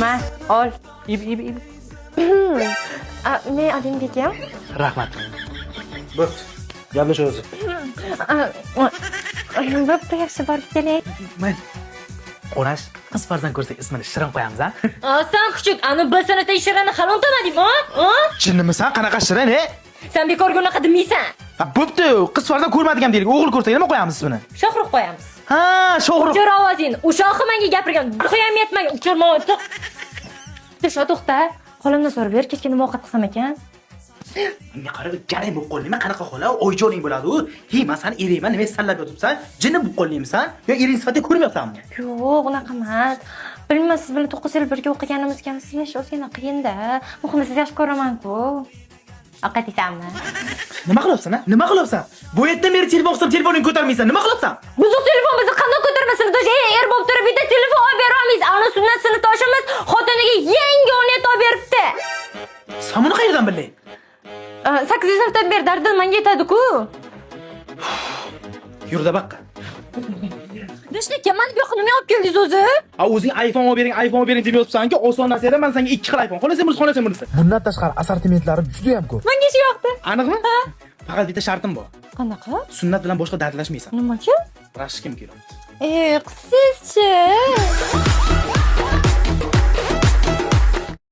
Ma, ol. Ib, ib, ib. Men oling begim. Rahmat. Bo'pti. Gaplash o'zi. Bo'pti, yaxshi, borib kelay. Mayli. Qo'nash, qiz farzand ko'rsak, ismini Shirin qo'yamiz, a? San kuchuk, ani bir sanata Shirinni hali unutmadingmi, a? Jinnimisan, qanaqa Shirin, e? Sen bekorga unaqa demaysan. Ha, bo'pti, qiz farzand ko'rmadik ham deylik. O'g'il ko'rsak nima qo'yamiz ismini? Shohruh qo'yamiz. Ha, Shohruh. O'chir ovozingni. O'sha menga gapirgan. Duxi ham yetmagan. Uchirma. To'xta, to'xta. Xolamdan so'rab ber, kechga nima ovqat qilsam ekan? Menga qara, garang bo'lib qoldingmi? Qanaqa xola? Oyjoning bo'ladi u. Hey, men sani eringman, nima sallab yotibsan? Jinni bo'lib qoldingmisan? Yo ering sifatida ko'rmayapsanmi? Yo'q, unaqa emas. Bilmayman, siz bilan 9 yil birga o'qiganimizga ham sizni ish ozgina qiyinda. Muhimi, sizni yaxshi ko'raman-ku. Ovqat yeysanmi? Nima qilyapsan, ha? Nima qilyapsan? Bu yerdan beri telefon qilsam, telefoningni ko'tarmaysan. Nima qilyapsan? Buzuq telefon bizni qanday ko'tarmasin? Sinfdosh, ey, er bo'lib turib bitta telefon olib bera olmaysiz. Ana sunnat sinfdoshimiz xotiniga yangi o'rnatib olib beribdi. Sen buni qayerdan bilding? 8 sinfdan beri dardin menga yetadi-ku. Yurda baqqa. Do'stlik, mani bu yoqqa nima olib keldingiz o'zi? A, o'zing iPhone olib bering, iPhone olib bering deb yotibsan-ku, oson narsa, man senga ikki xil iPhone. Xohlasang bunisi, xohlasang bunisi. Bundan tashqari assortimentlari juda ham ko'p. Menga shu yoqdi. Aniqmi? Faqat bitta shartim bor. Qanaqa? Sunnat bilan boshqa dardlashmaysan. Nimaga? Rashkim kelyapti. E, qizsiz-chi?